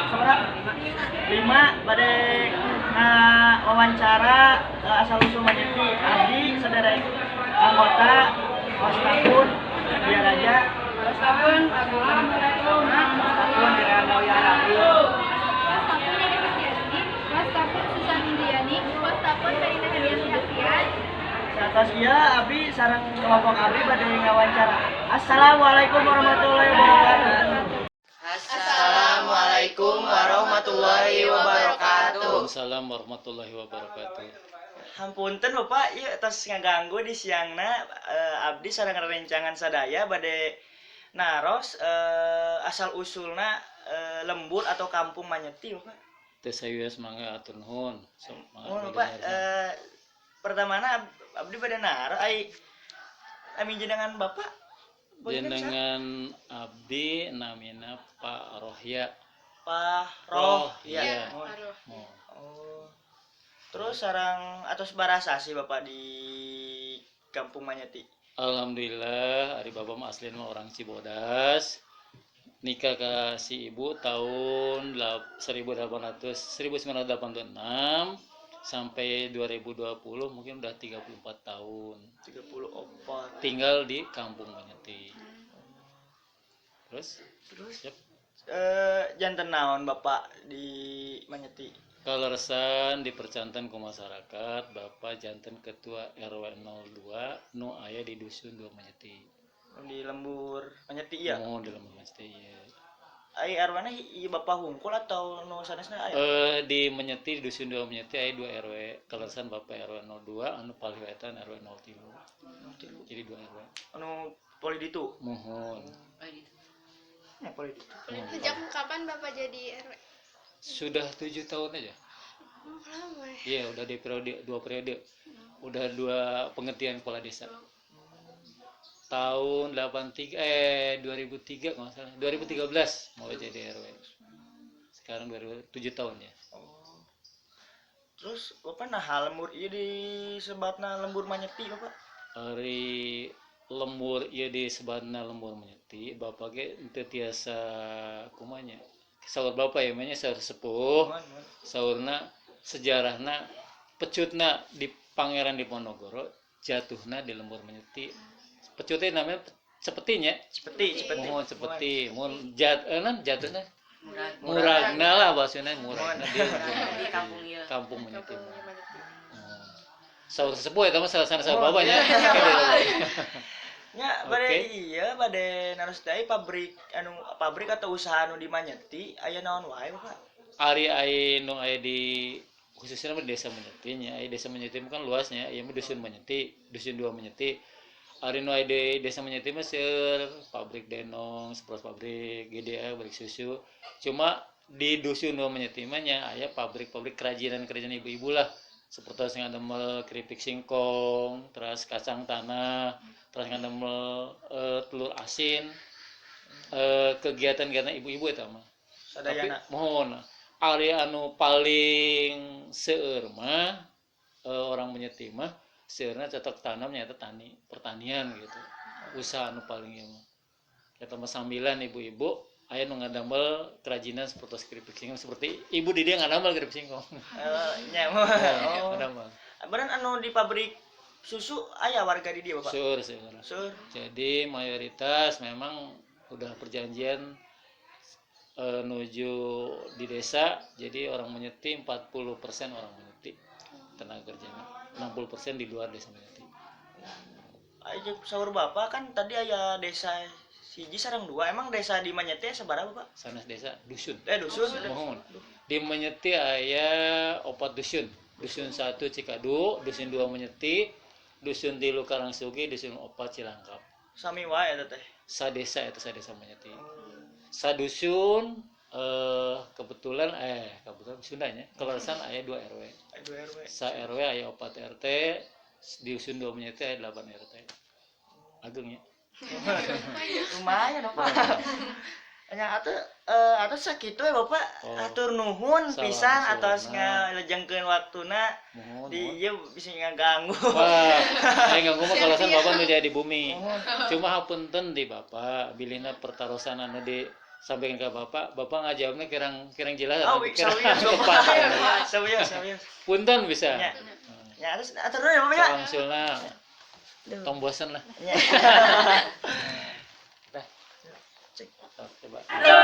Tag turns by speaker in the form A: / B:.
A: Sabaraha? Lima. Bade wawancara asal usul Manyeti. Abdi saudara anggota Wastapun Dia Raja.
B: Wastapun. Assalamualaikum.
A: Wastapun Dira Nauya Rabi.
C: Wastapun Neni Kristiani. Wastapun Susan Indiani. Wastapun Karina Hedianti Hafian.
A: Satos ieu abdi sareng kelompok abdi bade ngawancara. Assalamualaikum warahmatullahi wabarakatuh.
D: Assalamualaikum warahmatullahi wabarakatuh.
E: Waalaikumsalam warahmatullahi wabarakatuh.
A: Hampunten, Bapak, ieu tos ngaganggu di siangna. Abdi sareng rerencangan sadaya bade naros asal usulna lembur atau kampung Manyeti, Bapak.
E: Teu sawios, mangga, atur nuhun. Sok mangga.
A: Oh,
E: Bade
A: Bapak,
E: naros.
A: Pertamana abdi bade naros ai ami jenengan Bapak punten saha?
E: Jenengan abdi namina Pak Rohya.
A: Pak Roh ya.
E: Iya.
A: Oh.
E: Oh.
A: Oh. Terus sareng atos sabaraha sasih Bapak di kampung Manyeti?
E: Alhamdulillah, ari Bapak mah aslina mah orang Cibodas. Nikah ke si ibu tahun 1800 1986 sampai 2020, mungkin udah 34 tahun.
A: 34.
E: Tinggal di kampung Manyeti. Terus?
A: Terus
E: Siap.
A: Janten naon Bapak di Manyeti?
E: Kaleresan dipercanten ku masyarakat, Bapak janten ketua RW 02 nu aya di dusun 2 Manyeti.
A: Di lembur Manyeti ya?
E: Muhun, di lembur Manyeti ya.
A: Ai RW-na ieu Bapak hungkul atau nu sanesna aya?
E: Di Menyeti, di dusun 2 Menyeti aya 2 RW. Kaleresan Bapak RW 02, anu palih wetan RW 03.
A: Tilu.
E: Jadi 2 RW.
A: Anu palih ditu.
E: Muhun.
A: Ya, palih ditu.
E: Muhun.
C: Sejak kapan Bapak jadi RW?
E: Sudah 7 tahun aja.
C: Oh, lama ya.
E: Iya, udah di periode dua periode. Udah dua pengertian kepala desa. Tahun 83, eh, 2003 kalau nggak salah. 2013 mau jadi RW. Sekarang 2007 tahun ya.
A: Oh. Terus Bapak nah lembur ieu disebatna lembur Manyeti, Bapak?
E: Ari lembur ieu disebatna lembur Menyeti, Bapak ge henteu tiasa kumaha nya. Saur Bapak ya nya, saur sepuh,
A: Muhun, muhun.
E: Saurna sejarahna pecutna di Pangeran Diponegoro jatuhna di lembur Menyeti. Pecutnya namanya sepetinya.
A: Sepeti, sepeti.
E: Muhun, sepeti, muhun jat eh, nan jatuhna muragna lah bahasana, muragna di lembur
B: Di
E: Menyeti.
B: kampung ieu.
E: Kampung Menyeti. Oh. Saur sepuh eta mah, salah sana saur
A: Oh,
E: bapaknya.
A: Nya bade
E: Oke.
A: iya bade naros deui, pabrik anu pabrik atau usaha anu di Manyeti aya naon wae, Bapak?
E: Ari ai nu aya di khususnya mah di desa Menyeti nya, aya desa Menyeti mah kan luasnya, ieu mah dusun Menyeti, dusun dua Menyeti. Ari nu aya di desa Menyeti mah seueur pabrik denong, seperti pabrik GDA, pabrik susu. Cuma di dusun dua Menyeti mah nya aya pabrik-pabrik kerajinan-kerajinan ibu-ibu lah. Seperti ngadamel keripik singkong, terus kacang tanah, terus ngadamel telur asin. Kegiatan-kegiatan ibu-ibu eta mah. Tapi
A: Sadayana.
E: muhun, ari anu paling seueur mah orang Menyeti mah seueurna cocok tanam nyata tani, pertanian gitu. Usaha anu paling ieu mah. Eta mah sambilan ibu-ibu aya nu ngadamel kerajinan seperti keripik singkong, seperti ibu di dia ngadamel keripik singkong.
A: Nya. Oh.
E: Ngadamel.
A: Beran anu di pabrik susu aya warga di dieu, Bapak?
E: Seueur, seueur.
A: Seueur.
E: Jadi mayoritas memang udah perjanjian nuju di desa, jadi orang Menyeti 40% orang Menyeti tenaga kerjanya, 60% di luar desa Menyeti.
A: Ayo saur Bapak kan tadi aya desa hiji sareng dua. Emang desa di Manyeti sabaraha, Bapak?
E: Sanes desa, dusun.
A: Eh, dusun.
E: Muhun. Di Menyeti aya opat dusun. Dusun 1 Cikadu, dusun 2 Menyeti, dusun 3 Karangsugi, dusun 4 Cilangkap.
A: Sami wae eta teh.
E: Sadesa eta, sadesa Menyeti. Sadusun kebetulan Sundanya kaleresan aya 2 RW.
A: Aya dua RW.
E: Sa RW aya 4 RT, di dusun 2 Menyeti aya 8 RT. Ageng ya.
A: Lumayan, Bapak. Nya atuh atuh sakitu ya, Bapak.
E: Oh.
A: Atur nuhun
E: Salam
A: pisan atos
E: salam.
A: ngalejengkeun waktuna
E: Muhun,
A: di
E: muhun.
A: ieu bisa ngaganggu.
E: Wah, saya ganggu mah kalasan Bapak nu jadi di bumi. Cuma hapunten di Bapak, bilihna pertarosan anu di Sampaikan ke bapak, bapak ngajawabnya kirang kirang jelas
A: Oh,
E: atau kirang
A: sawios,
E: tepat.
A: Bapak. Sawios, sawios.
E: Punten bisa.
A: Ya. Ya, terus atur ya, Bapak ya.
E: Wangsulna tong bosen lah.
A: Ya.
E: Dah.
A: Cek.
E: Sok, coba.
B: Atur.